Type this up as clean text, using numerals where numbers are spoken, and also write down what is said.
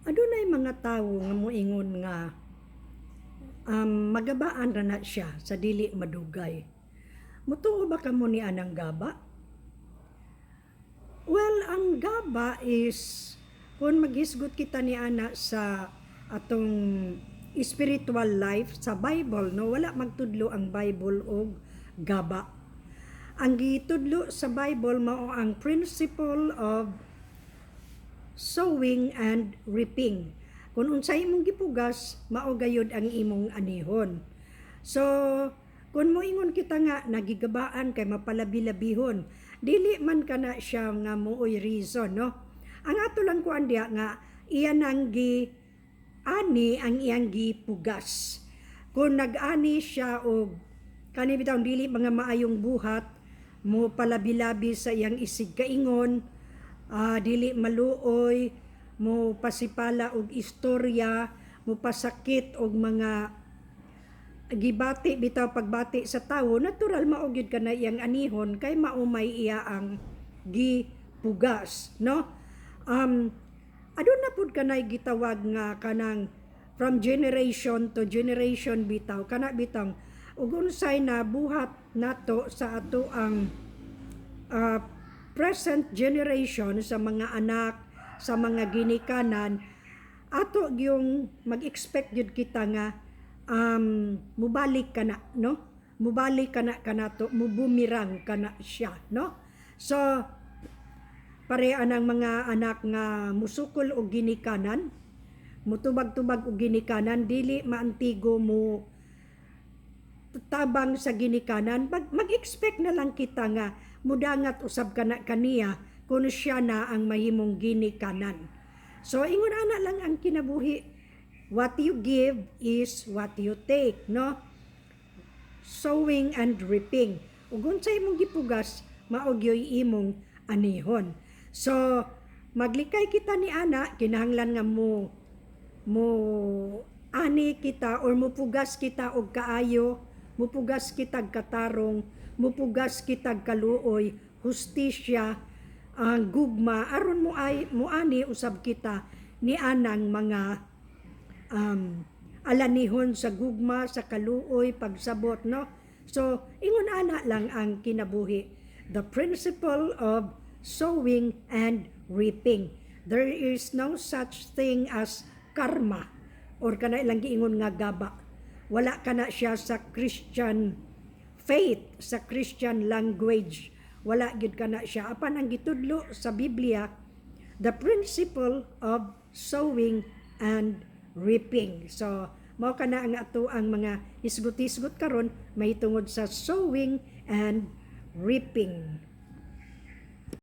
Adunay mga tawo nga moingon nga magabaan ra na siya sa dili madugay. Mutuo ba kamo ni anang gaba? Well, ang gaba is kung maghisgot kita ni ana sa atong spiritual life sa Bible, no, wala magtudlo ang Bible og gaba. Ang gitudlo sa Bible mao ang principle of sowing and reaping. Kung unsay imong gipugas, mao gayud ang imong anihon. So, kung moingon kita nga nagigabaan kay mapalabi-labihon, dili man kana siya nga mooy reason, no? Ang ato lang kuan diya nga iya nang gi ani ang iyang gipugas. Kung nag-ani siya og kani bitaw dili mga maayong buhat, mo palabi-labi sa iyang isig kaingon, dili maluoy, mo pasipala og istorya, mo pasakit og mga gibati bitaw pagbati sa tawo, natural mao gyud kana iyang anihon kay maumay iya ang gipugas, no? Aduna pud kanay gitawag nga kanang from generation to generation bitaw, kana bitaw ug unsay na buhat nato sa ato ang present generation, sa mga anak, sa mga ginikanan ato, yung mag-expect gyud kita nga mubalik kana, no, mubalik kana kanato, mubumirang kana siya, no? So pare anang mga anak nga musukol og ginikanan, mutubag-tubag og ginikanan, dili maantigo mo tabang sa ginikanan, mag-expect na lang kita nga mudangat usab kana kaniya kung siya na ang mahimong ginikanan. So ingon ana lang ang kinabuhi. What you give is what you take, no? Sowing and reaping. Ug unsay imong gipugas, mao gyoy imong anihon. So maglikay kita ni ana, kinahanglan nga mo mo ani kita or mupugas kita og kaayo, mupugas kitag katarong, mupugas kitag kaluoy, hustisya, ang gugma, aron mo ay muani usab kita ni anang mga alanihon sa gugma, sa kaluoy, pagsabot, no? So, ingon ana lang ang kinabuhi. The principle of sowing and reaping. There is no such thing as karma or kana ilang giingon nga gaba. Wala kana siya sa Christian faith, sa Christian language. Wala gyud kana siya. Apan ang gitudlo sa Biblia, the principle of sowing and reaping. So, mao kana ang ato ang mga hisgot-hisgot karon mahitungod sa sowing and reaping.